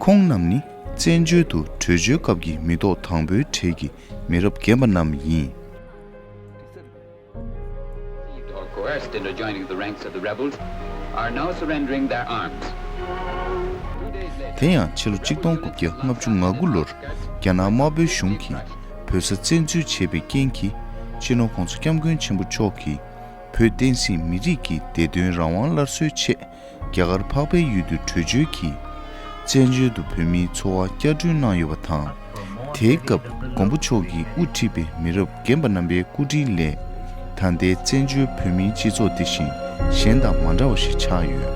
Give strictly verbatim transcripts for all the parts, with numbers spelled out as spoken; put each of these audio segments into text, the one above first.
ཁོང་རྣམས་ནི་བཙན་བྱོལ་དུ་བྲོས་བྱོལ་སྐབས་ཀྱི་མི་ཐོག་དང་པོའི་གྲས་ཀྱི་མི་རབས་རྒན་པ་རྣམས་ཡིན། Or coerced into joining the ranks of the rebels, are now surrendering their arms. Two days later, དེ་ཡང་ཕྱི་ལོ་གཅིག་སྟོང་དགུ་བརྒྱ་ལྔ་བཅུ་ང་དགུ་ལོར་རྒྱ་ནག་དམར་པོའི་གཞུང་གིས་བོད་ས་བཙན་འཛུལ་བྱས་པའི་རྐྱེན་གྱིས། སྤྱི་ནོར་༸གོང་ས་༸སྐྱབས་མགོན་ཆེན་པོ་མཆོག་གིས་བོད་བསྟན་སྲིད་མི་རིགས་ཀྱི་བདེ་དོན་རང་དབང་སླར་གསོའི་ཆེད། རྒྱ་གར་འཕགས་པའི་ཡུལ་དུ་བྲོས་བྱོལ་གྱིས། བཙན་བྱོལ་དུ་བོད་མིའི་འཚོ་བ་བསྐྱར་སྐྲུན་གནང་ཡོད་པ་དང་། དེའི་སྐབས་མགོན་པོ་མཆོག་གིས་དབུ་ཁྲིད་པའི་མི་རབས་རྒན་པ་རྣམ་པའི་སྐུ་དྲིན་ལས། ད་ལྟའི་བཙན་བྱོལ་བོད་མིའི་སྤྱི་ཚོགས་འདི་བཞིན་གཞན་དང་མ་འདྲ་བ་ཞིག་ཆགས་ཡོད།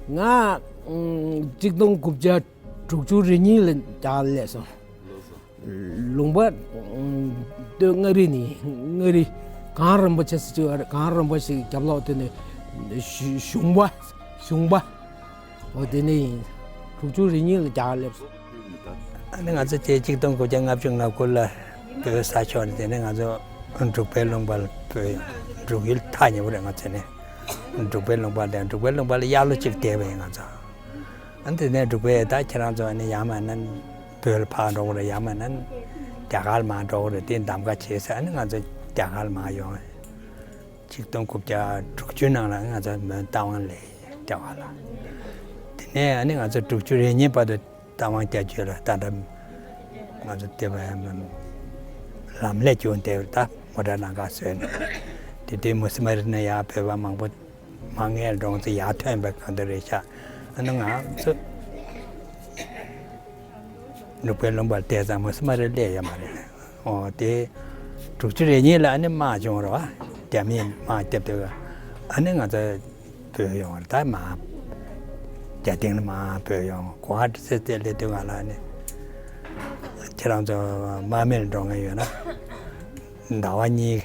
ང་ཨམ་གཅིག་སྟོང་དགུ་བརྒྱ་དྲུག་ཅུ་རེ་གཉིས་ལ་རྒྱ་གར་སླེབས་སོང་། ལུང་པ་ཨམ་སྟོད་མངའ་རིས་ནས། མངའ་རིས་གངས་རིན་པོ་ཆེ་ཟེར་གྱི་ཡོད་རེད། གངས་རིན་པོ་ཆེ་གི་རྒྱབ་ལོགས་དེ་ནས་གཞུ་གཞུང་པ། གཞུང་པ། འོ་དེ་ནས་ཡིན། དྲུག་ཅུ་རེ་གཉིས་ལ་རྒྱ་གར་སླེབས་སོང་། ཨ་ནི་ང་ཚོ་དེ་གཅིག་སྟོང་དགུ་བརྒྱ་ལྔ་བཅུ་ང་དགུ་ལ་བོད་ས་ཕྱོགས་ནས། དེ་ནས་ང་ཚོ་འབྲུག་པའི་ལུང་པ་ལ་བོད། འབྲུག་ཡུལ་ཐག་ཉེ་པོ་རེད། ང་ཚོ་ནས་འབྲུག་པའི་ལུང་པ་ལ། འབྲུག་པའི་ལུང་པ་ལ་གཡག་ལོ་གཅིག་བསྡད་པ་ཡིན་ང་ཚོ། ཨ་ནི་དེ་ནས་འབྲུག་པས་ད་ཁྱེད་རང་ཚོ་ཨ་ནི་ཡར་མར་ན་བོད་ལ་ཕར་འགྲོ་དགོས་རེད། ཡར་མར་ན་རྒྱ་གར་ལ་མར་འགྲོ་དགོས་རེད། དེ་གདམ་ག་བྱེད་ཟེར། ཨ་ནི་ང་ཚོ་རྒྱ་གར་ལ་མར་ཡོང་། ཆིག་སྟོང་དགུ་བརྒྱ་དྲུག་ཅུ་ནང་ལ་ང་ཚོ་མོན་རྟ་དབང་སླེབས་ཡིན། རྒྱ་གར་ལ། དེ་ནས་ཨ་ནི་ང་ཚོ་དྲུག་ཅུ་རེ་གཉིས་བར་དུ་རྟ་དབང་རྒྱ་ཆེ་ལ་ད་ལྟ་ང་ཚོ་དེ་བ་ལམ་ལས་རྒྱུ་འདེབས། ད་མོ་ཊ་ལམ་ཁ་བཟོས་ནས། དེ་དུས་མུ་སི་མ་རི་ནས་ཡར་བོད་པ་མང་པོ་མ་ངེས་འགྲོ་ཚེ་ཡར་ཐོན་པའི་གང་འདྲ་རེད་ཤག་ཨ་ནི་ང་ཚོ་འབྲུག་པའི་ལུང་པར་བསྡད་ཙང་མུ་སི་མ་རི་སླེབས་ཡོད་མ་རེད། ཨོ་དེ་དྲུག་ཅུ་རེ་གཉིས་ལ་ཨ་ནི་དམག་བྱུང་རེད་བ། རྒྱ་མིས་དམག་བརྒྱབ་དུས་ཨ་ནི་ང་ཚོ་བྲོས་ཡོང་བ་རེད། ད་མར་རྒྱ་སྟེང་ལ་མར་བྲོས་ཡོང་། གོ་ཧ་ཏི་ཟེར་དེ་སླེབས་དུས་ང་ལ་ཨ་ནི་ཁྱེད་རང་ཚོ་དམག་མི་ལ་འགྲོ་མཁན་ཡོད་ན་ཟླ་བ་གཉིས།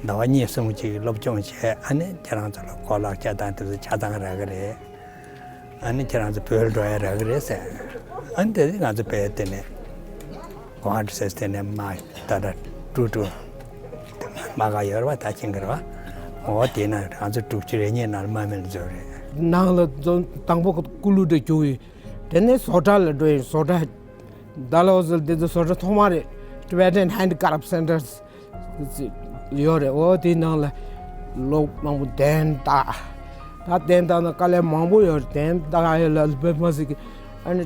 ཟླ་བ་གཉིས་གསུམ་ཅིག་སློབ་སྦྱོང་བྱས། ཨ་ནི་ཁྱེད་རང་ཚོ་ལ་གོ་ལག་ཆ་དང་དེ་ཚོ་ཆ་ཚང་རག་གི་རེད། ཨ་ནི་ཁྱེད་རང་ཚོ་བོད་ལ་འགྲོ་ཡ་རག་གི་རེད་ཟེར། ཨ་ནི་དེ་ང་ཚོ་བོད་དེ་ནས་གོང་ཧ་ཏི་ཟེར་དེ་ནས་མར་ད་ལྟ་ཀྲུ་ཀྲུ་མ་ག་ཡོད་རེད་བ། ད་ཕྱིན་གི་རེད་བ། འོ་དེ་ན་ང་ཚོ་དྲུག་ཅུ་རེ་གཉིས་ནང་ལ་དམག་མི་ལ་འཛུལ་རེད། ནང་ལ་འཛུལ་དང་པོ་ཀུ་ལུ་དུ་བསྐྱོད་ཡིན། དེ་ནས་བཟོ་གྲྭ་ལ་འགྲོ་ཡིན། བཟོ་གྲྭ། ཌལ་ཧོ་སི་འདི་ཚོ་བཟོ་གྲྭ་ཐོག་མ་རེད། Tibetan Handicraft Centers ཡོད་རེད། འོ་དེའི་ནང་ལ་ལོ་མང་པོ་གདན་བཏགས། ད་གདན་བཏགས་ན་དཀའ་ལས་མང་པོ་ཡོད་རེད། གདན་བཏགས་ཡ་ལ་དཔེ་མ་སྲིད་ཀྱི་ཨ་ནི་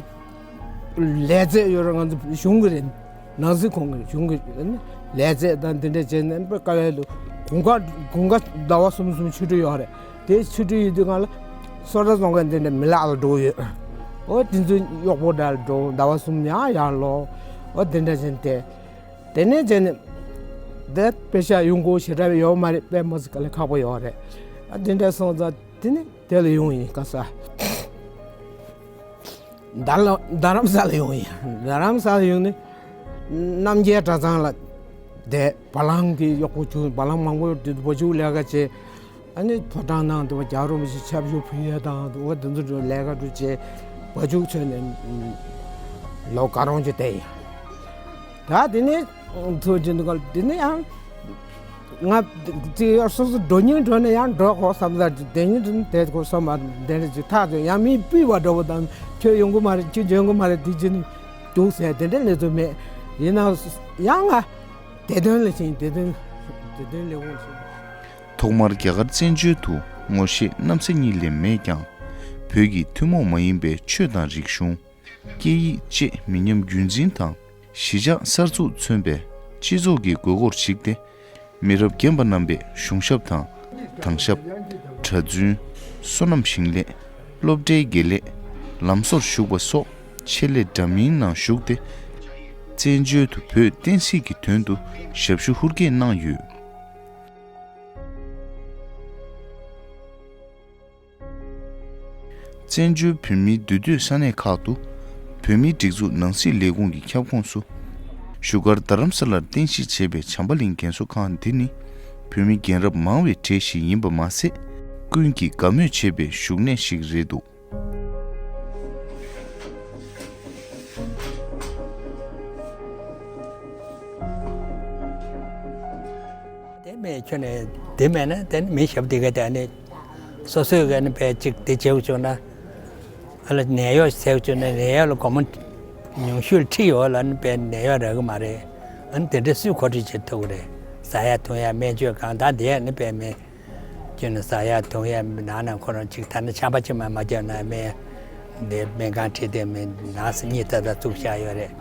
ལས་རྩེད་ཡོད་རེད། ང་ཚོ་གཞུང་གི་རེད། ནང་སྲིད་ཁང་གི་གཞུང་གི་ཨ་ནི་ལས་རྩེད་དང་འདི་འདྲ་བྱས་ནས་དཔེ་དཀའ་ལས་འདུག་དགུན་ཁ་དགུན་ཁ་ཟླ་བ་གསུམ་གསུམ་ཆོས་ཁྲིད་ཡོད་རེད། དེ་ཆོས་ཁྲིད་ཡོད་དུས་སྒང་ལ་སོ་ཊ་བཙོང་མཁན་དེ་འདྲ་མི་ལག་ལ་འགྲོ་ཡོད། འོ་དེ་ཚོ་གཡོག་པོ་འདྲ་ལ་འགྲོ། ཟླ་བ་གསུམ་ཡང་ཡར་ལོག་འོ་དེ་འདྲ་བྱས་ནས་དེ། དེ་ནས་བྱས་ནས་དེ་པེ་ཤ་ཡོང་སྒོ་ཞེ་དྲག་ཡོད་མ་རེད། དཔེ་མ་སྲིད་དཀའ་ལས་ཁག་པོ་ཡོད་རེད། ཨ་དེ་འདྲ་སོང་ཙང་དེ་ནས་དེ་ལ་ཡོང་ཡིན། ག་ས། རྡ་ལ་རྡ་རམ་ས་ལ་ཡོང་ཡིན། རྡ་རམ་ས་ལ་ཡོང་ནས་རྣམ་རྒྱལ་གྲྭ་ཚང་ལ་བསྡད། བ་ལང་གི་གཡོག་པོ་བྱུང་། བ་ལང་མང་པོ་ཡོད་དུས་བ་ཕྱུགས་ལས་ཀ་བྱས། ཨ་ནི་ཕོ་བྲང་ནང་དུ་བ་རྒྱལ་བ་རིན་པོ་ཆེ་ཆབ་གཞུང་ཕུལ་ཡས་དང་འོ་དེ་ཚོ་ལས་ཀ་འགྲོ་བྱས། བ་ཕྱུགས་ཚོས་ནས་ལོ་ག་རོང་ཅིག་བསྡད་ཡིན། ད་དེ་ནས་ཚོ་ཅི་འདུག་ག་དེ་ནས་ཡང་ང་ཅིག་སོ་སོ་འགྲོ་སྙིང་འདོད་ན་ཡང་འགྲོ་དགོས་བསམ་ས་ཅིག་དེ་ཉིད་དུ་དེ་དགོས་བསམ་པ་དེ་འདྲ་ཅིག་ཐག་ཆོད། ཡང་མིས་སྤུད་པ་འདྲ་པོ་དང་ཁྱོད་ཡོང་གི་མ་རེད། ཁྱོད་འཇོན་གི་མ་རེད། དེ་ཅི་ནས་འདུག་ཟེར་དེ་འདྲ་ལས་ཚོད་མེད། ཡིན་ན་ཡང་ང་དེ་དོན་ལ་ཕྱིན། དེ་དོན་དེ་དོན་ལས་འོང་ཕྱིན། ཐོག་མར་རྒྱ་གར་བཙན་བྱོལ་དུ་ངོ་ཤེས་རྣམ་སེ་གཉིས་ལས་མེད་ཀྱང་། བོད་ཀྱི་ཐུན་མོང་མ་ཡིན་པའི་ཆོས་དང་རིག་གཞུང་། སྐད་ཡིག་བཅས་མི་ཉམས་རྒྱུན་འཛིན་དང་། གཞིས་ཆགས་གསར་འཛུགས་མཚོན་པའི་སྤྱི་ཚོགས་ཀྱི་དགོས་མཁོར་གཞིགས་ཏེ། མི་རབས་རྒན་པ་རྣམ་པས་གཞུང་ཞབས་དང་། དྭང་ཞབས། གྲྭ་བཙུན། སོ་ནམ་ཞིང་ལས། སློབ་གྲྭའི་དགེ་ལས། ལམ་བཟོར་ཞུགས་པ་སོགས་ཆེད་ལས་འདྲ་མིན་ནང་ཞུགས་ཏེ། བཙན་བྱོལ་དུ་བོད་བསྟན་སྲིད་ཀྱི་དོན་དུ་ཞབས་ཞུ་ཧུར་བསྐྱེད་གནང་ཡོད། བཙན་བྱོལ་བོད་མིའི་འདུས་སྡོད་ས་གནས་ཁག་ཏུ་བོད་མིའི་སྒྲིག་འཛུགས་ནང་སྲིད་ལས་ཁུངས་ཀྱི་ཁྱབ་ཁོངས་སུ། བཞུགས་སྒར་རྡ་རམ་ས་ལར་རྟེན་གཞི་བྱས་པའི་བྱམས་པ་གླིང་རྒན་གསོ་ཁང་འདི་ནི་བོད་མི་རྒན་རབས་མང་བའི་གྲས་ཤིག་ཡིན་པ་མ་ཟད། ཀུན་གྱིས་དགའ་མོས་བྱེད་པའི་བཞུགས་གནས་ཤིག་རེད་འདུག། པས་ཁྱོན་ནས་དེ་མེད་ན་དེ་ནི་མི་ཞབས་དེ་ག་དེ་ནི་སོ་སོའི་ག་ནི་པས་ཅིག་དེ་བྱེད་བཅུག་ན་ཨ་ལ་ནད་གཡོག་བྱེད་བཅུག་ན་ནད་གཡོག་ལ་སྒོར་མོ་ཉུང་ཤོས་ཁྲི་ཡོད་ལ་ནི་པས་ནད་གཡོག་རག་གི་མ་རེད། ཨ་ནི་དེ་འདྲ་སུས་གོ་སྒྲིག་བྱེད་ཐུབ་ཀྱི་རེད། ཟ་ཡ་འཐུང་ཡ་སྨན་བཅོས་གང་དག་དེ་ནི་པས་མེད། ཁྱོད་ནི་ཟ་ཡ་འཐུང་ཡ་ནང་ན་ཁོ་རང་ཅིག་ད་ནི་ཆམ་པ་ཅིག་མ་མ་བརྒྱབ་ན་སྨན་དེ་སྨན་ཁང་ཁྲིད་དེ་མི་ནང་སི་གཉིས་ད་ད་བཙུགས་བཞག་ཡོད་རེད།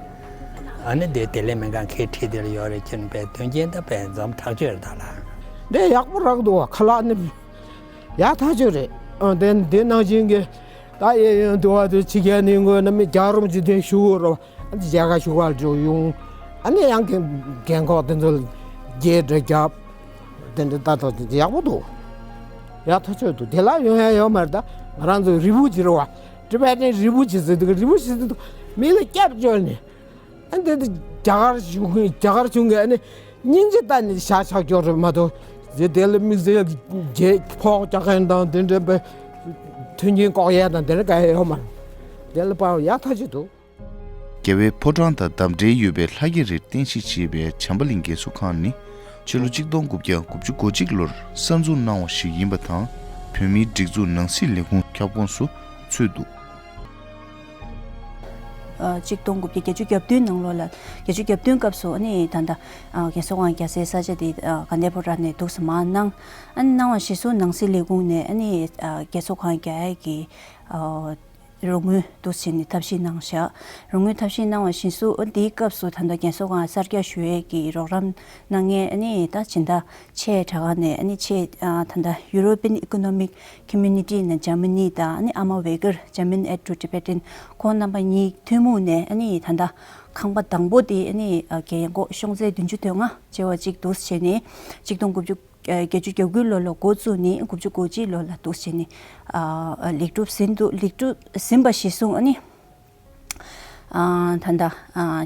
ཨ་ནི་དེ་དེ་ལས་སྨན་ཁང་ཁའི་ཁྲིད་དེ་ལ་ཡོད་རེད། ཁྱོད་ནི་པས་དོན་རྐྱེན་ད་པས་འཛོམས་ཐག་ཆོད་རེད་ད་ལ། འདི་ཡག་པོ་རག་འདུག་བ། ཁ་ལག་ནི་ཡག་ཐག་ཆོད་རེད། ཨ་དེ་དེ་ནང་བཞིན་གྱི་ད་ཡེ་ཡོན་དུ་བ་དེ་ཕྱི་རྒྱལ་ནས་དངོས་གནས་མི་རྒྱག་རོགས་ཅིག་དེ་ཞུ་དགོས་རོགས། ཨ་ནི་མཇལ་ཁ་ཞུ་བར་འགྲོ་ཡོང་། ཨ་ནི་ཡང་གི་རྒན་འཁོགས་དེ་ཚོ་རྒྱས་འདྲ་རྒྱབ། དེ་འདྲ་ལྟ་ཐོག་ཅིག་ཡག་པོ་འདུག་ཡག་ཐག་ཆོད་འདུག་དེ་ལ་ཡོང་ཡ་ཡོད་མ་རེད། ད་ང་རང་ཚོ་རི་བོ་ཇི་རེད་བ། ཊི་བེ་ཊན་རི་བོ་ཇི་ཟེར་འདུག་རི་བོ་ཇི་ཟེར་འདུག་མི་ལ་སྐྱབས་བཅོལ་ནས། ཨ་འདི་འདི་རྒྱ་གར་གཞུང་རྒྱ་གར་གཞུང་གིས་ཨ་ནི་སྙིང་རྗེ་ལྟ་ནས་བཞག་ཆགས་ཀྱོག་རེད་མ་གཏོགས། དེ་དེ་ལ་དམིགས་བསལ་རྒྱལ་ཕོགས་རྒྱག་མཁན་དང་དེ་འདྲ་པའི་མཐུན་རྐྱེན་བཀོག་ཡས་དང་དེ་འདྲ་ག་ཡས་ཡོད་མ་རེད། དེ་ལ་དཔའ་བོ་ཡག་ཐག་ཆོད་འདུག་རྒྱལ་བའི་ཕོ་བྲང་དང་འདབས་འབྲེལ་ཡོད་པའི་ལྷ་རྒྱལ་རིར་རྟེན་གཞི་བྱས་པའི་བྱམས་པ་གླིང་རྒས་གསོ་ཁང་ནི་ཕྱི་ལོ་གཅིག་སྟོང་དགུ་བརྒྱ་དགུ་བཅུ་གོ་གཅིག་ལོར་གསར་འཛུགས་གནང་བ་ཞིག་ཡིན་པ་དང་། བོད་མིའི་སྒྲིག་འཛུགས་ནང་སྲིད་ལས་ཁུངས་ཁྱབ་ཁོངས་སུ་ཚུད་འདུག་ཨ་གཅིག་སྟོང་དགུ་བརྒྱ་བརྒྱད་ཅུ་གྱ་བདུན་ནང་ལོགས་ལ། བརྒྱད་ཅུ་གྱ་བདུན་སྐབས་སུ་ཨ་ནི་ད་ལྟ་ཨ་རྒས་གསོ་ཁང་རྒྱག་སའི་ས་ཆ་དེ་ཨ་དགའ་ལྡན་ཕོ་བྲང་ནས་འདུག་སེ་མར་གནང་། ཨ་ནི་གནང་བ་གཞིར་བཟུང་ནང་སྲིད་ལས་ཁུངས་ནས་ཨ་ནི་ཨ་རྒས་གསོ་ཁང་རྒྱག་ཡས་ཀྱི་ཨ་རོགས་དངུལ་འདུག་སེ་བྱས་ནས་ཐབས་ཤེས་གནང་བཞག་རོགས་དངུལ་ཐབས་ཤེས་གནང་བ་གཞིར་བཟུང་ཨ་དེའི་སྐབས་སུ་ད་ལྟ་རྒས་གསོ་ཁང་གསར་རྒྱག་ཞུ་ཡས་ཀྱི་རོགས་རམ་གནང་མཁན་ཨ་ནི་ད་སྦྱིན་བདག་ཆེ་དྲགས་ནས་ཨ་ནི་ཆེ་ཨ་ད་ལྟ་ཡུ་རོ་པིན་ཨི་ཀོ་ནོ་མིག་ཁོ་མུ་ནི་ཊི་ནས་འཇར་མ་ནི་དང་ཨ་ནི་ཨ་མ་ཝེ་གར་German Aid to Tibetan ཁོང་རྣམ་པ་གཉིས་ཐུན་མོང་ནས་ཨ་ནི་ད་ལྟ་ཁང་པ་དང་པོ་དེ་ཨ་ནི་ཨ་རྒས་འཁོགས་ཤོང་ཚད་བདུན་ཅུ་དོན་ལྔ་བྱས་པ་གཅིག་འདུག་སེ་བྱས་ནས་གཅིག་སྟོང་དགུ་བརྒྱ་ཨ་བརྒྱད་ཅུ་གྱ་དགུ་ལོ་ལ་འགོ་བཙུགས་ནས་དགུ་བཅུ་གོ་གཅིག་ལོ་ལ་འདུག་སེ་བྱས་ནས་ཨ་ཨ་ལེགས་གྲུབ་ཟིན་འདུག་ལེགས་གྲུབ་ཟིན་པ་གཞིར་བཟུང་ཨ་ནི། ཨ་ད་ལྟ་ཨ་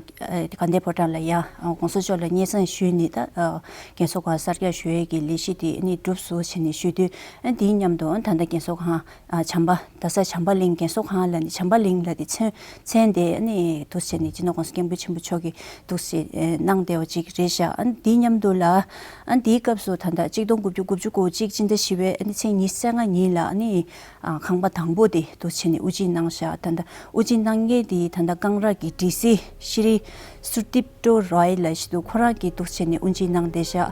དགའ་ལྡན་ཕོ་བྲང་ལ་ཡ་ཨ་གོང་ས་མཆོག་ལ་སྙན་སེང་ཞུས་ནས་ད་ཨ་རྒན་གསོ་ཁང་གསར་རྒྱག་ཞུ་ཡས་ཀྱི་ལས་གཞི་དེ་ནི་གྲུབ་སོང་བྱས་ནས་ཞུ་དུས། ཨ་དེའི་མཉམ་དུ་ཨ་ད་ལྟ་རྒན་གསོ་ཁང་ཨ་བྱམས་པ་རྡ་ས་བྱམས་པ་གླིང་རྒན་གསོ་ཁང་ལ་ནི་བྱམས་པ་གླིང་ལ་དེ་མཚན་མཚན་དེ་ནི་འདུག་སེ་བྱས་ནས་སྤྱི་ནོར་༸གོང་ས་༸སྐྱབས་མགོན་ཆེན་པོ་མཆོག་གིས་འདུག་སེ་གནང་བསྡད་པ་ཅིག་རེད་ཤག་ཨ་དེའི་མཉམ་དུ་ལ་ཨ་དེའི་སྐབས་སུ་ད་ལྟ་གཅིག་སྟོང་དགུ་བརྒྱ་དགུ་བཅུ་གོ་གཅིག་སྤྱི་ཟླ་བཞི་པའི་ཨ་ནི་ཚེས་ཉི་ཤུ་རྩ་ལྔ་ཉིན་ལ་ཨ་ནི། ཨ་ཁང་པ་དང་པོ་དེ་འདུག་སེ་བྱས་ནས་དབུ་འབྱེད་གནང་བཞག་ད་ལྟ་དབུ་འབྱེད་གནང་མཁན་དེ་ད་ལྟ་ཀང་ར་གི་ཌི་སི་ཤྲི་སུར་དིབ་ཏོ་རོའི་ལགས་ཤིག་འདུག་ཁོ་རང་གིས་འདུག་སེ་བྱས་ནས་དབུ་འབྱེད་གནང་བསྡད་བཞག་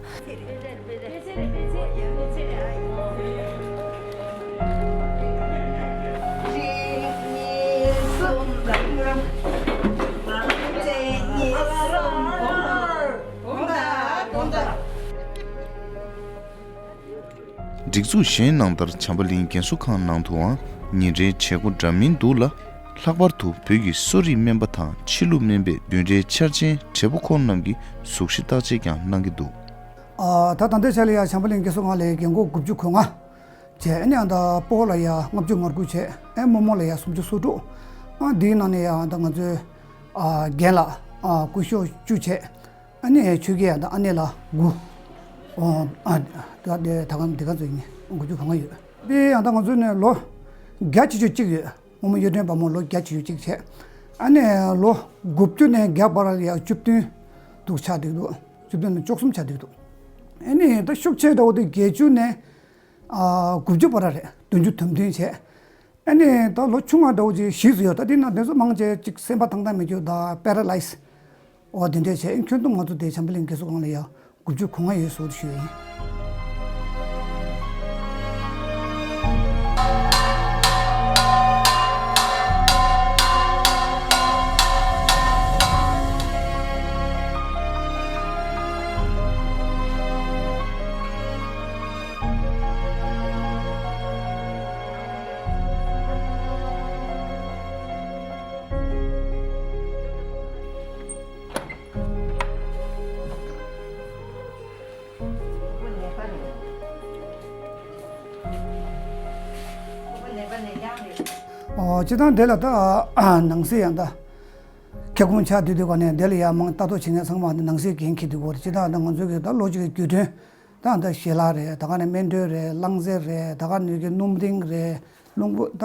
སྒྲིག་འཛུགས་གཞན་ནང་ལྟར་བྱམས་པ་གླིང་རྒན་གསོ་ཁང་ནང་དུའང་ཉིན་རེའི་བྱེད་སྒོ་འདྲ་མིན་འདུག་ལ། ལྷག་པར་དུ་བོད་ཀྱི་གསོ་རིག་སྨན་པ་དང་ཕྱི་ལུགས་སྨན་པའི་མདུན་གྲལ་འཆར་ཅན་བགྲེས་པོ་ཁོང་རྣམས་ཀྱིས་གཟུགས་གཞི་བརྟག་དཔྱད་ཀྱང་གནང་གི་འདུག་ཨ་ད་ད་ལྟའི་ཆ་ལ་ཡང་བྱམས་པ་གླིང་རྒན་གསོ་ཁང་ལ་རྒན་འཁོགས་དགུ་བཅུ་གོ་ལྔ་བྱས། ཨ་ནི་ཨ་ད་སྤོ་ལོ་ཡ་ལྔ་བཅུ་ང་དགུ་བྱས། ཨ་རྨོ་མོ་ལ་ཡ་སུམ་ཅུ་སོ་དྲུག་ཨ་འདིའི་ནང་ནས་ཡ་ཨ་ད་ང་ཚོའི་ཨ་རྒན་ལགས་ཨ་སྐུ་ཞབས་བཅུ་བྱས། ཨ་ནི་ཆོས་སྐྱིད་ཡ་དང་ཨ་ནེ་ལགས་དགུ། ཨོ་ཨ་ད་དེ་ད་ག་འདི་ག་ཚོད་ཡིན། དགུ་བཅུ་གོ་ལྔ་ཡོད། དེ་ཡང་ད་ང་ཚོ་ནས་ལོ་བརྒྱ་བྱེད་རྒྱུ་གཅིག་ཡོད། རྨོ་མོ་གཡུ་སྒྲོན་བ་མོ་ལོ་བརྒྱ་བྱེད་རྒྱུ་གཅིག་བྱས། ཨ་ནི་ལོ་དགུ་བཅུ་ནས་བརྒྱ་བར་ལ་ཡ་བཅུ་བདུན་འདུག་ཆགས་བསྡད་འདུག་བཅུ་བདུན་ནས་བཅུ་གསུམ་ཆགས་བསྡད་འདུག་ཨ་ནི་ད་ཤུགས་ཆེ་འདྲ་བོ་དེ་བརྒྱད་ཅུ་ནས་ཨ་དགུ་བཅུ་བར་རེད། བདུན་ཅུ་དོན་བདུན་བྱས། ཨ་ནི་ད་ལོ་ཆུང་བ་འདྲ་བོ་ཅིག་བཞི་ཙམ་ཡོད། ད་དེ་ན་དེ་ཚོ་མང་ཆེ་ཅིག་སེམས་པ་ཐང་ཐང་མེད་རྒྱུ་དང་པེ་ར་ལའི་སི་འོ་དེ་འདྲས་བྱས། ཁྱོན་བསྡོམས་ང་ཚོ་དེ་བྱམས་པ་གླིང་རྒན་གསོ་ཁང་ལ་ཡ་དགུ་བཅུ་གོ་ལྔ་ཡོད་ཟེར་ཞུ་ཡ་ཡིན། ཨོ་སྤྱིར་བཏང་དེ་ལ་ད་ནང་སྲིད་ཡང་ད་ཁྱབ་ཁོངས་ཆགས་དུས་དུས་ག་ནས་དེ་ལ་ཡང་མང་ལྟ་རྟོག་བྱེད་མཁན་ཚང་མ་ནི་ནང་སྲིད་འགན་འཁྱེར་དུས་གོ་རེད། སྤྱིར་བཏང་ད་ང་ཚོའི་གི་ད་ལོ་གཅིག་གི་རྒྱུན་གྲོན་ད་ད་ཞལ་ལག་རེད། ད་ག་ནས་སྨན་ཐུན་རེད། རླངས་རྫས་རེད། ད་ག་ནས་གི་སྣུམ་རིང་རེད། རླུང་བུ་ད་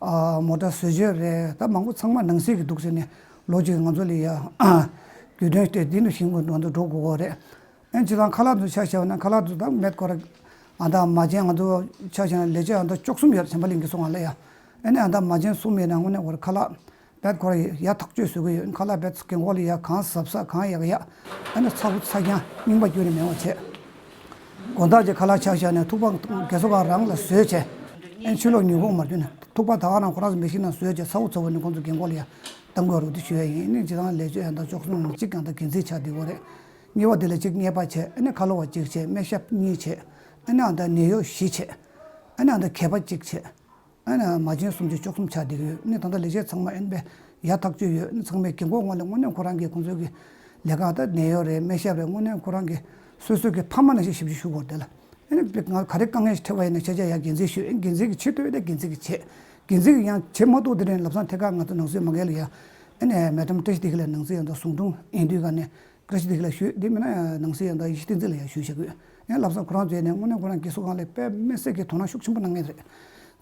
ཨ་མོ་ཊ་བཟོ་བཅོས་རེད། ད་མང་པོ་ཚང་མ་ནང་སྲིད་ཀྱི་འདུག་ཟེར་ནས་ལོ་གཅིག་ང་ཚོ་ལ་ཡ་རྒྱུ་དོན་དེ་འདི་འདྲ་བཞིན་ང་ཚོ་འགྲོ་དགོས་ཀྱི་རེད། ཨེ་སྤྱིར་བཏང་ཁ་ལག་ཚོ་ཆ་བཞག་ན་ཁ་ལག་ཚོ་ད་མེད་ཁོ་ར་ཨ་ད་མ་བྱན་ང་ཚོ་ཆ་བཞག་ན་ལས་བྱེད་ཨ་ད་བཅུ་གསུམ་ཡོད་བྱམས་པ་གླིང་གི་སོང་ང་ལ་ཡ། ཨེ་ནས་ཨ་ད་མ་བྱན་གསུམ་ཡོད་ན་དངོས་གནས་ཁོ་ར་ཁ་ལག་བེད་ཁོ་ར་ཡ་ཐག་གཅོད་བཟོ་གི་ཡོད། ཁ་ལག་བེད་རྒན་གོག་ལ་ཡ་གང་ཟབ་ས་གང་ཡག་ཡ། ཨ་ནི་ཚ་བོ་ཚ་རྐྱང་རྙིང་པ་རྒྱུ་ནི་མེད་པ་བྱས། དགོང་དག་ཅིག་ཁ་ལག་ཆ་བཞག་ནས་ཐུག་པ་རྒན་གསོ་ཁང་རང་ལ་བཟོས་བྱས། ཨ་ནི་ཕྱི་ལོགས་ཉོ་གོ་མ་རྒྱུ་ནས་ཐུག་པ་ད་ག་རང་ཁོ་རང་ཚོ་མི་ཤི་ན་བཟོས་བྱས་ཚ་བོ་ཚ་བོ་ནི་ཁོང་ཚོ་རྒན་གོག་ལ་ཡ་གཏང་དགོས་རུ་དེ་ཞུ་ཡ་ཡིན། ཨ་ནི་སྤྱིར་བཏང་ལས་བྱེད་ཡང་དག་བཅུ་གསུམ་གཅིག་ཀྱང་ད་འགན་འཛིན་ཆགས་བསྡད་ཡོད་རེད། གཉིས་པ་དེ་ལ་གཅིག་གཉེར་པ་བྱས། ཨ་ནི་ཁ་ལོ་བ་གཅིག་བྱས། སྨན་ཞབས་གཉིས་བྱས། ཨ་ནི་ཨ་ད་ནད་གཡོག་བཞི་བྱས། ཨ་ནི་ཨ་ད་མཁས་པ་གཅིག་བྱས། ཨ་ནི་མ་བྱན་སུམ་ཅུ་བཅུ་གསུམ་ཆགས་བསྡད་ཀྱི་ཡོད། ཨ་ནི་ད་ལྟ་ལས་བྱེད་ཚང་མ་ཨེ་ནི་པས་ཡག་ཐག་ཆོད་ཡོད། ཨ་ནི་ཚང་མས་རྒན་གོག་ངོ་ལ་དངོས་གནས་ཁོ་རང་གིས་ཁོང་ཚོའི་གི་ལས་ཀ་ད་ནད་གཡོག་རེད། སྨན་ཞབས་རེད། དངོས་གནས་ཁོ་རང་གིས་སོ་སོའི་གི་ཕ་མ་ནང་བཞིན་ཞིབ་འཇུག་ཞུ་དགོས་རེད་དེ་ལ། ཨ་ནི་ང་ག་རེ་དཀའ་ངལ་ཞིག་འཕྲད་པ་ཡིན་ན་ཆ་ཆ་ཡ་འགན་འཛིན་ཞུས། ཨ་ནི་འགན་འཛིན་གྱིས་བྱེད་ཐུབ་ཡོད་དེ་འགན་འཛིན་གྱིས་བྱེད། འགན་འཛིན་གྱིས་ཡང་བྱེད་མ་ཐུབ་དེ་རིང་ལམ་སང་ཐད་ཀར་ང་ཚོ་ནང་སྲིད་མ་འགལ་ལ་ཡ། ཨ་ནི་མེ་ཌམ་བཀྲ་ཤིས་བདེ་སྐྱིད་ལ་ནང་སྲིད་ཡང་ད་ཟུང་དྲུང་ཨེ་འདུས་ག་ནས། བཀྲ་ཤིས་བདེ་སྐྱིད་ལ་ཞུས། དེ་མིན་ན་ནང་སྲིད་ཡང་ད་ཡེ་ཤེས་བསྟན་འཛིན་ལ་ཡང་ཞུས་བཞག་གི་ཡོད། ཡང་ལམ་སང་ཁོ་རང་ཚོས་ནས་དངོས་གནས་ཁོ་རང་རྒན་གསོ་ཁང་ལ་དཔེ་མི་སྲིད་ཀྱི་དོ་སྣང་ཤུགས་ཆེན་པོ་གནང་མཁན་རེད།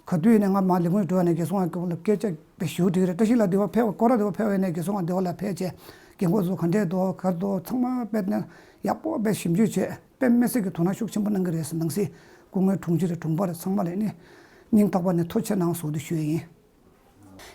ག་དུས་ནས་ང་མར་ལས་ཁུངས་འགྲོ་བ་ནས་རྒན་གསོ་ཁང་སྐོར་ལ་སྐད་ཆ་དཔེ་ཞུ་འགྲིག་རེད། བཀྲ་ཤིས་ལགས་འདི་བ་ཕེབས། སྐོར་ར་འདི་བ་ཕེབས་ནས་རྒན་གསོ་ཁང་འདི་བ་ལ་ཕེབས་བྱས་རྒན་གོག་ཚོ་ག་འདྲས་འདུག་ག་རེ་འདུག་ཚང་མ་དཔེ་ནས་ཡག་པོ་དཔེ་ཞིབ་འཇུག་བྱས། དཔེ་མི་སྲིད་ཀྱི་དོ་སྣང་ཤུགས་ཆེན་པོ་གནང་གི་རེད་ཟེར། ནང་སྲིད་སྐུ་ངོ་དྲུང་ཆེ་རེད། དྲུང་འཕར་རེད། ཚང་མ་ལ་ནི་སྙིང་ཐག་པ་ནས་ཐུགས་རྗེ་ཆེ་གནང་ཟེར་དུ་ཞུ་ཡི་ཡིན།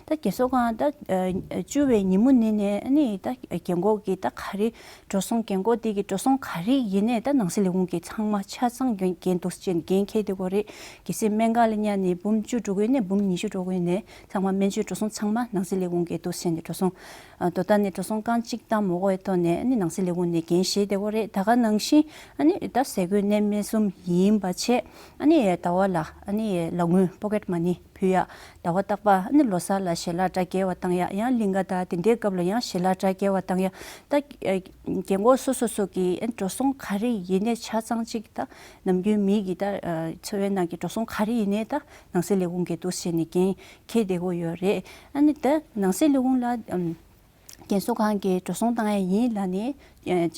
ད་རྒན་གསོ་ཁང་ད་ཨ་བཅུ་བའི་ཉིན་མོ་ནས་ནས་ཨ་ནི་ད་རྒན་གོག་གི་ད་ག་རེ་འགྲོ་སོང་། རྒན་གོག་དེ་གི་འགྲོ་སོང་ག་རེ་ཡིན་ནས་ད་ནང་སྲིད་ལས་ཁུངས་ཀྱི་ཚང་མ་ཆ་ཚང་འགན་འགན་འདུག་ཅེས་འགན་འཁྱེར་བསྡད་ཀྱི་ཡོད་རེད། གལ་སྲིད་སྨན་ཁང་ལ་ཉར་ནས་འབུམ་བཅུ་འགྲོ་གི་ཡོད་ནས་འབུམ་ཉི་ཤུ་འགྲོ་གི་ཡོད་ནས་ཚང་མ་སྨན་བཅོས་འགྲོ་སོང་ཚང་མ་ནང་སྲིད་ལས་ཁུངས་འགན་འདུག་ཟེར་ནས་འགྲོ་སོང་ཨ་དོ་ད་ནས་འགྲོ་སོང་རྐང་གཅིག་བཏང་མ་དགོས་པའི་ཐོག་ནས་ཨ་ནི་ནང་སྲིད་ལས་ཁུངས་ནས་འགན་བཞེས་བསྡད་ཀྱི་ཡོད་རེད། ད་ག་ནང་བཞིན་ཨ་ནི་ད་ཟས་གོས་གནས་མལ་གསུམ་ཡིན་པ་བྱས། ཨ་ནི་ཟླ་བ་ལ་ཨ་ནི་ལག་དངུལ་པོ་ཀེཊ་མ་ནི་ཕུལ་ཡ། ཟླ་བ་རྟག་པར་ཨ་ནི་ལོ་གསར་ལ་ཞལ་ལག་འདྲ་སྐྱེལ་བ་བཏང་ཡ། ཡང་གླིང་ག་དང་དེ་འདྲའི་སྐབས་ལ་ཡང་ཞལ་ལག་འདྲ་སྐྱེལ་བ་བཏང་ཡ། ད་རྒན་གོག་སོ་སོ་སོ་གི་ཨ་ནི་འགྲོ་སོང་ག་རེ་ཡིན་ནའི་ཆ་ཚང་གཅིག་ད་ནམ་རྒྱུན་མི་གི་ད་འཚོ་བའི་ནང་གི་འགྲོ་སོང་ག་རེ་ཡིན་ནའི་ད་ནང་སྲིད་ལས་ཁུངས་ཀྱི་འདུག་ཟེར་ནས་འགན་འཁྱེར་བསྡད་ཀྱི་ཡོད་རེད། ཨ་ནི་ད་ནང་སྲིད་ལས་ཁུངས་ལ་ཨམ། རྒན་གསོ་ཁང་གི་འགྲོ་སོང་བཏང་ཡ་ཡིན་ལབ་ནས་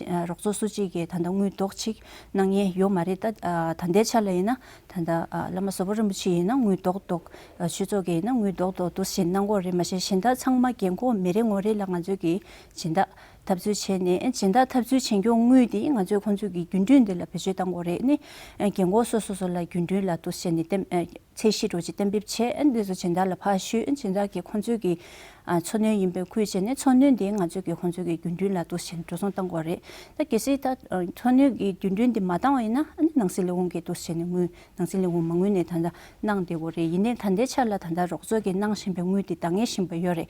ཨ་རོགས་ཚོགས་སུ་གཅིག་གིས་ད་ལྟ་དངུལ་རྡོག་གཅིག་གནང་མཁན་ཡོད་མ་རེད། ད་ཨ་ད་ལྟའི་ཆ་ལ་ཡིན་ན་ད་ལྟ་ཨ་བླ་མ་ཟུར་པ་རིན་པོ་ཆེ་ཡིན་ན་དངུལ་རྡོག་རྡོག་ཨ་ཆོས་ཚོགས་ཀྱི་ཡིན་ན་དངུལ་རྡོག་རྡོག་འདུག་སེ་གནང་གི་ཡོད་རེད། མ་གཞི་གཞན་དག་ཚང་མ་རྒན་གོག་མི་རེ་ངོ་རེ་ལ་ང་ཚོས་ཀྱི་སྦྱིན་བདག་འཐབ་རྩོད་བྱས་ནས་ཨ་སྦྱིན་བདག་འཐབ་རྩོད་བྱེད་མཁན་དངུལ་དེ་ང་ཚོས་ཁོང་ཚོས་ཀྱི་རྒྱུན་མཐུད་འདི་ལ་བེད་སྤྱོད་གཏང་གི་ཡོད་རེད། ཨ་ནི་ཨ་རྒན་གོག་སོ་སོ་སོ་ལ་རྒྱུན་མཐུད་ལ་འདུག་སེ་ནས་ཏེ་ཨ། ཚད་གཞི་འདྲ་ཅིག་གཏན་འབེབས་བྱས། ཨ་ནི་འདི་ཚོ་སྦྱིན་བདག་ལ་ཕར་ཞུས། ཨ་ནི་སྦྱིན་བདག་གིས་ཁོང་ཚོས་ཀྱི་ཨ་འཚོ་སྣོན་ཡིན་པའི་ཁུལ་བྱས་ནས་འཚོ་སྣོན་དེ་ང་ཚོས་ཀྱི་ཁོང་ཚོས་ཀྱི་རྒྱུན་མཐུད་ལ་འདུག་སེ་འགྲོ་སོང་བཏང་གི་ཡོད་རེད། ད་གལ་སྲིད་ད་ཨ་འཚོ་སྣོན་གྱི་རྒྱུན་མཐུད་དེ་མ་བཏང་བ་ཡིན་ན་ཨ་ནི་ནང་སྲིད་ལས་ཁུངས་ཀྱིས་འདུག་སེ་ནས་དངུལ་ནང་སྲིད་ལས་ཁུངས་མ་དངུལ་ནས་ད་ལྟ་གནང་བསྡད་ཀྱི་ཡོད་རེད། ཡིན་ནའི་ད་ལྟའི་ཆ་ལ་ད་ལྟ་རོགས་ཚོགས་ཀྱིས་གནང་བཞིན་པའི་དངུལ་དེ་འདང་ངེས་བཞིན་པ་ཡོད་རེད།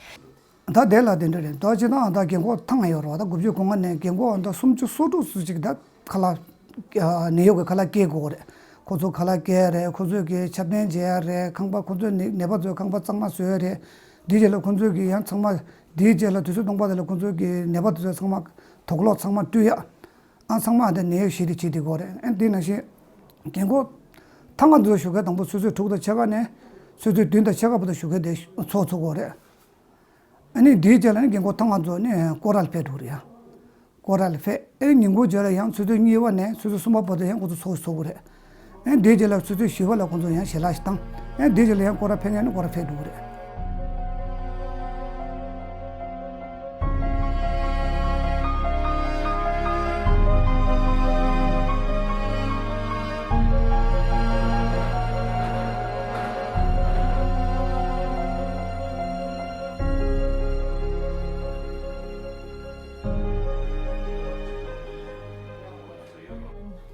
ད་དེ་ལ་དེ་འདྲ་རེད། ད་སྤྱིར་བཏང་ད་རྒན་གོག་ཐེངས་ཡོད་རེད་བ། ད་དགུ་བཅུ་གོ་ལྔ་ནས་རྒན་གོག་ད་སུམ་ཅུ་སོ་དྲུག་ཙམ་ཅིག་ད་ཁ་ལག་ཨ་ནད་གཡོག་གི་ཁ་ལག་སྐྱེལ་དགོས་རེད། ཁོ་ཚོ་ཁ་ལག་སྐྱེལ་རེད། ཁོ་ཚོས་ཀྱི་ཆབ་གདན་བྱེད་ཡ་རེད། ཁང་པ་ཁོ་ཚོའི་ནད་ནད་པ་ཚོའི་ཁང་པ་གཙང་མ་བཟོ་ཡ་རེད། དེའི་རྗེས་ལ་ཁོ་ཚོས་ཀྱི་ཡང་ཚང་མ་དེའི་རྗེས་ལ་དུས་ཚོད་སྟོང་པ་དེ་ལ་ཁོ་ཚོས་ཀྱི་ནད་པ་དེ་ཚོ་ཚང་མ་དོགས་ལོག་ཚང་མ་བཀྲུ་ཡ། ཨ་ཚང་མ་དེ་ནད་གཡོག་བཞི་དེ་བྱེད་བསྡད་དགོས་རེད། ཨ་དེ་ནང་བཞིན་རྒན་གོག་ཐེངས་ལྔ་འཛུལ་ཞུ་མཁན་དང་པོ་ཆུ་ཚོད་དྲུག་དང་ཕྱེད་ཀ་ནས་ཆུ་ཚོད་བདུན་དང་ཕྱེད་ཀ་བར་དུ་ཞུ་མཁན་དེ་ཚོགས་ཚུགས་དགོས་རེད། ཨ་ནི་དེའི་རྗེས་ལ་ནི་རྒན་གོག་ཐེངས་ལྔ་འཛུལ་ནས་སྐོར་ར་ལ་ཕེབས་འགྲོ་གི་རེད་ཡ། སྐོར་ར་ལ་ཕེབས། ཨེ་ཉིན་གུང་རྗེས་ལ་ཡང་ཆུ་ཚོད་གཉིས་པ་ནས་ཆུ་ཚོད་གསུམ་པ་བར་དུ་ཡང་ཁོ་ཚོ་ཚོགས་ཚུགས་ཀྱི་རེད། ཨེ་དེའི་རྗེས་ལ་ཆུ་ཚོད་བཞི་པ་ལ་ཁོ་ཚོ་ཡང་ཞལ་ལག་ཞིག་བཏང་། ཨེ་དེའི་རྗེས་ལ་ཡང་སྐོར་ར་ཕེབས་མཁན་ནི་སྐོར་ར་ཕེབས་འགྲོ་གི་རེད།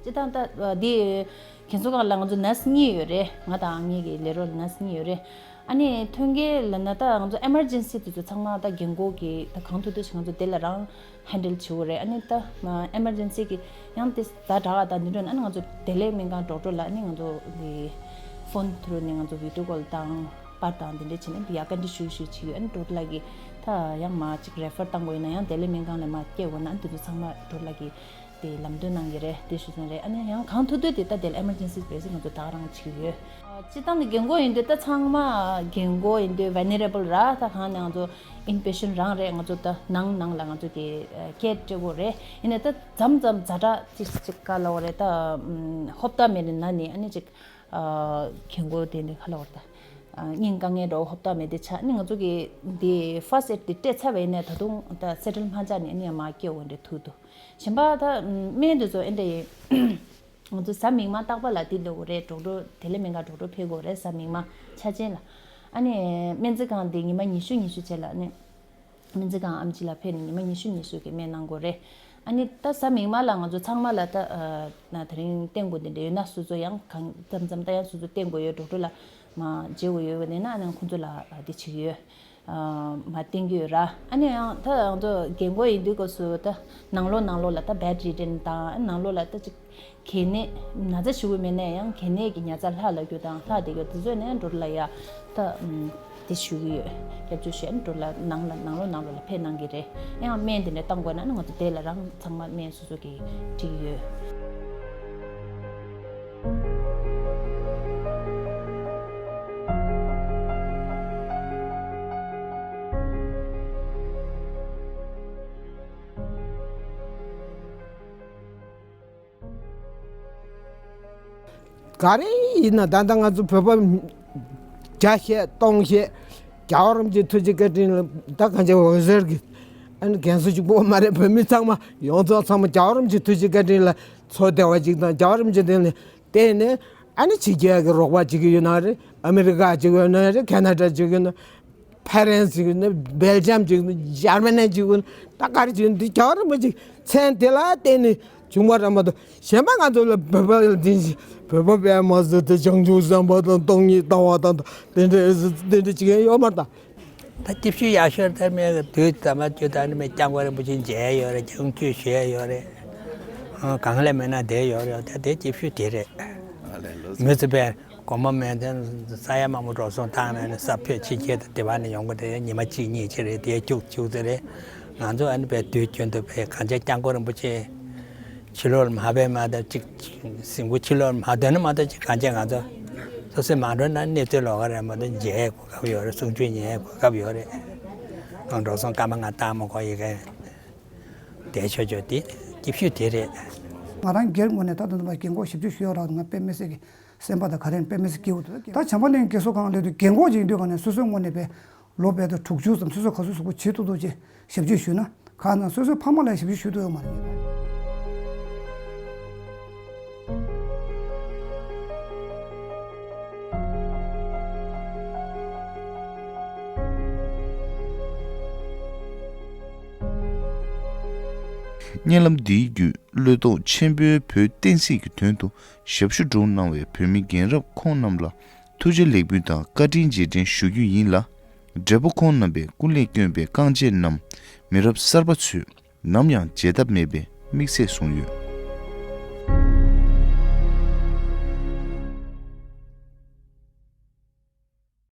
སྤྱིར་བཏང་ད་འདི་རྒན་གསོ་ཁང་ལ་ང་ཚོ་ནར་སི་གཉིས་ཡོད་རེད། ང་དང་ངེད་ཀྱི་ལས་རོགས་ནར་སི་གཉིས་ཡོད་རེད། ཨ་ནི་ཐོན་སྐྱེད་ལབ་ན་ད་ང་ཚོ་ཨེ་མར་ཇེན་སི་དེ་ཚོ་ཚང་མ་ད་རྒན་གོག་གི་ད་གང་ཐུབ་ཐུབ་ཞིག་ང་ཚོ་དེ་ལ་རང་ཧེན་ཌལ་བྱེད་དགོས་རེད། ཨ་ནི་ད་ཨེ་མར་ཇེན་སི་གི་ཡང་དེ་ཛ་དྲག་ད་འདི་འདྲ་ན་ཨ་ནི་ང་ཚོ་བདེ་ལེགས་སྨན་ཁང་ཌོག་ཊར་ལ་ཨ་ནི་ང་ཚོ་གི་ཕོན་ཐུ་རུ་ནས་ང་ཚོ་བི་ཌི་ཡོ་ཀོལ་དང་པར་དང་དེ་འདྲ་བྱས་ནས་འདི་ཡག་ག་འདྲ་ཞུ་ཞུ་བྱེད་ཡོད། ཨ་ནི་ཌོག་ཊར་ལགས་ཀྱིས་ད་ཡང་མ་ཅིག་རེ་ཕར་བཏང་དགོས་ཡིན་ན་ཡང་བདེ་ལེགས་སྨན་ཁང་ལ་མ་སྐྱེལ་དགོས་ན་ཨ་ནི་དེ་ཚོ་ཚང་མ་ཌོག་ཊར་ལགས་ཀྱིས་དེ་ལམ་སྟོན་གནང་གི་རེད། དེ་ཞུ་སོང་རེད། ཨ་ནི་ཡང་གང་ཐུབ་ཐུབ་དེ་ལྟ་དེ་ལ་ཨེ་མར་ཇེན་སི་སི་པེ་སི་ང་ཚོ་ད་ག་རང་བྱེད་ཀྱི་ཡོད། སྤྱིར་བཏང་དེ་རྒན་གོག་ཡིན་དུས་ད་ཚང་མ་རྒན་གོག་ཡིན་དུས་ཝལ་ནེ་རེ་བལ་ར། ད་གང་ནས་ང་ཚོ་ཨིན་པེ་ཤན་རང་རེད། ང་ཚོ་ད་ནང་ནང་ལ་ང་ཚོ་དེ་སྐད་སྤྲད་དགོས་རེད། ཡིན་ནའི་ད་མཚམས་མཚམས་ཛ་དྲག་ཅིག་ཅིག་ག་ལབ་དགོས་རེད། ད་ཧོབ་ཏ་མེད་ནི་ན་ནི་ཨ་ནི་ཅིག་རྒན་གོག་དེ་ནི་ག་ལབ་དགོས་རེད། ད་ སྙིང་དཀའ་ངལ་འདྲ་བོ་ཧོབ་ཏོག་མེད་དེ་ཆགས་ནི། ང་ཚོ་གི་འདི་first aid་འདི་སྤྲད་ཚར་བ་ཡིན་ནའི་ད་དུང་ད་སེ་ཊལ་མ་ཆགས་ནས་ནི་མ་སྐྱེ་འོ་འདྲ་ཐུག་འདུག་གཞན་པ་ད་སྨན་འདི་ཚོ་ཨེ་འདྲ་ཡིན། ང་ཚོ་གཟའ་མིག་དམར་རྟག་པར་ལ་འདི་ལོ་རེད། ཌོག་ཊར་དེ་ལས་མེད་ག་ཌོག་ཊར་ཕེབས་དགོས་རེད་གཟའ་མིག་དམར་ཆ་ཅན་ལ། ཨ་ནི་སྨན་རྩིས་ཁང་འདི་ཉི་མ་ཉི་ཤུ་ཉི་ཤུ་བྱས་ལ་ནི། སྨན་རྩིས་ཁང་ཨེམ་ཆི་ལ་ཕེབས་ནས་ཉི་མ་ཉི་ཤུ་ཉི་ཤུ་གི་སྨན་གནང་དགོས་རེད། ཨ་ནི་ད་གཟའ་མིག་དམར་ལ་ང་ཚོ་ཚང་མ་ལ་ད་ཨ་ན་དེ་རིང་བསྟན་དགོས་འདི་འདྲ་ཡོད་ན་སོ་སོ་ཡང་གང་མཚམས་མཚམས་ད་ཡང་སོ་སོ་བསྟན་དགོས་ཡོད། ཌོག་ཊར་ལ་མ་མཇལ་དགོས་ཡོད་པ་ནས་ན་ཨ་ནི་ཁོང་ཚོ་ལ་འདི་བྱེད་ཀྱི་ཡོད། མ་བསྟན་གྱི་ཡོད་ར། ཨ་ནི་ཡང་ད་ང་ཚོ་རྒན་གོག་ཡིན་དུས་སྐབས་སུ་ད་ནང་ལོགས་ནང་ལོགས་ལ་ད་བེཌ་རི་ཌན་དང་ནང་ལོགས་ལ་ད་ཅིག་གལ་གནད་ན་ཚ་ཞེ་པོ་མེད་ན་ཡང་གལ་གནད་ཀྱི་ཉར་ཚགས་ལྷག་ལ་རྒྱུ་དང་ལྷག་བསྡད་རྒྱུ་དེ་ཚོ་ནས་ཌོག་ཊར་ལ་ཡ་ད་དེ་ཞུ་གི་ཡོད། སྐྱབས་བཅོལ་ཞུས་ཌོག་ཊར་ལ་ནང་ལ་ནང་ལོགས་ནང་ལོགས་ལ་ཕེབས་གནང་གི་རེད། ཡང་སྨན་དེ་འདྲ་བཏང་དགོས་ན་ནི་ང་ཚོ་དེ་ལ་རང་ཚང་མ་སྨན་སོ་སོ་གི་འཁྲིད་ཀྱི་ཡོད། ག་རེ་ཡིན་ན་ད་ལྟ་ང་ཚོ་བོད་པ་བརྒྱ་བཤད་སྟོང་བཤད། རྒྱལ་བ་རིན་པོ་ཆེའི་ཐུགས་རྗེ་བཀའ་དྲིན་ལ་ད་གང་ཅི་འོད་ཟེར་གྱི་ཨ་ནི་རྒན་གསོ་གཅིག་པོ་མ་རེད། བོད་མི་ཚང་མ་ཡོངས་རྫོགས་ཚང་མ་རྒྱལ་བ་རིན་པོ་ཆེའི་ཐུགས་རྗེ་བཀའ་དྲིན་ལ་འཚོ་བདེ་བ་ཅིག་དང་རྒྱལ་བ་རིན་པོ་ཆེ་དེ་ལ་བརྟེན་ནས་ཨ་ནི་ཕྱི་རྒྱལ་གྱི་རོགས་པ་བྱེད་ཀྱི་ཡོད་ན་རེད། ཨ་མི་རི་ཀ་བྱེད་ཀྱི་ཡོད་ན་རེད། ཁེ་ན་ཌ་བྱེད་ཀྱི་ཡོད་ན། ཕ་རན་སི་ཡིན་ན། སྦེལ་ཇམ་ཅིག་ཡིན་ན། འཇར་མ་ནི་ཅིག་ཡིན་ན། ད་ག་རེ་ཅིག་ཡིན་ན། འདི་རྒྱལ་བ་རིན་པོ་ཆེའི་མཚན་དེ་ལ་བརྟེན་ནས་བྱུང་བ་རེད་མ་གཏོགས། གཞན་པ་ང་ཚོ་ལ་བོད་པ་ལ་འཛིན་ཞིང་བོད་པ་དཔེ་མ་སྲིད་དེ་བྱང་ཆུབ་སེམས་དཔའ་དང་སྟོང་ཉིད་ལྟ་བ་དང་དེ་འདྲ་དེ་འདྲ་ཅིག་ཡང་ཡོད་མ་རེད་ད། ད་སྐྱིད་ཤོས་ཡག་ཤོས་དེ་སྨན་གྱི་དུས་ཙམ་པ་བརྗོད་ད་ནི་མི་སྐྱབས་མགོན་རིན་པོ་ཆེ་མཇལ་ཡོད་རེད། བྱང་ཆུབ་ཞུ་ཡ་ཡོད་རེད། ཨང་གང་ལ་མེད་ན་བསྡད་ཡོད་རེད། ད་དེ་སྐྱིད་ཤོས་དེ་རེད། མི་ཚེ་དཔེ། སྒོར་མོ་མེད་དེ་ས་ཡ་མང་པོ་འགྲོ་སོང་བཏང་ནས་ནི་ས་བོད་ཕྱི་རྒྱལ་དང་དེ་བ་ནས་ཡོང་གི་རེད། ཉི་མ་གཅིག་གཉིས་ཅིག་རེད། དེ་བཅུག་བཅུག་ཚེ་རེད། ང་ཚོ་ཨ་ནི་བས་དུས་རྒྱུན་དུ་བས་གང་ཅི་སྐྱབས་མགོན་རིན་པོ་ཆེ་ཕྱི་ལོགས་ལ་མ་ཕེབས་མ་གཏོགས་ཅིག་གཟིམ་ཁུག་ཕྱི་ལོགས་ལ་མ་སྡོད་ན་མ་གཏོགས་ཅིག་གང་ཅི་ང་ཚོ་སོ་སོས་མ་འགྲོ་ན་གནས་ཚུལ་ལོགས་ཀ་རེད་མ་གཏོགས་མཇལ་གོ་སྐབས་ཡོད་རེད། གསུང་ཆོས་ཉན་གོ་སྐབས་ཡོད་རེད། ང་འགྲོ་སོང་སྐར་མ་ལྔ་བཏང་མ་གོ་ཡི་གེ་བསྡད་ཆོག་ཆོག་དེ་སྐྱིད་ཤོས་དེ་རེད། ང་རང་སྒེར་ངོས་ནས་ད་དུང་དུ་མ་རྒན་གོག་ཞབས་ཕྱི་ཞུ་ཡོད་ར། ང་དཔེ་མི་སྲིད་ཀྱི་སེམས་པ་དང་ག་རེ་དཔེ་མི་སྲིད་སྐྱིད་པོ་འདུག་ད་བྱམས་པ་གླིང་རྒན་གསོ་ཁང་སླེབས་དུས་རྒན་གོག་ཅིག་ཡིན་དུས་ག་ནས་སོ་སོའི་ངོས་ནས་དཔེ་ལོ་དཔེ་ད་དྲུག་ཅུ་ཙམ་སོ་སོ་ག་ཚོད་གཟུགས་པོ་བྱེད་ཐུབ་ཐུབ་ཅིག་ཞབས་ཕྱི་ཞུས་ན་གང་ན་སོ་སོའི་ཕ་མ་ལ་ཞབས་ཕྱི་ཞུ་ཐུབ་ཡོད་མ་རེད། བརྙན་ལམ་འདིའི་བརྒྱུད་བློས་གཏོང་ཆེན་པོས་བོད་བསྟན་སྲིད་ཀྱི་དོན་དུ་ཞབས་ཞུ་སྒྲུབ་གནང་བའི་བོད་མི་རྒན་རབས་ཁོང་རྣམས་ལ་ཐུགས་རྗེ་ལེགས་འབུལ་དང་བཀའ་དྲིན་རྗེས་དྲན་ཞུ་རྒྱུ་ཡིན་ལ། བགྲེས་པོ་ཁོང་རྣམ་པས་ཀུན་ལས་བསྐྱོན་པའི་རྐང་རྗེས་རྣམས་མི་རབས་གསར་པ་ཚོས་ནམ་ཡང་བརྗེད་ཐབས་མེད་པའི་དམིགས་ཚད་བཟུང་ཡོད།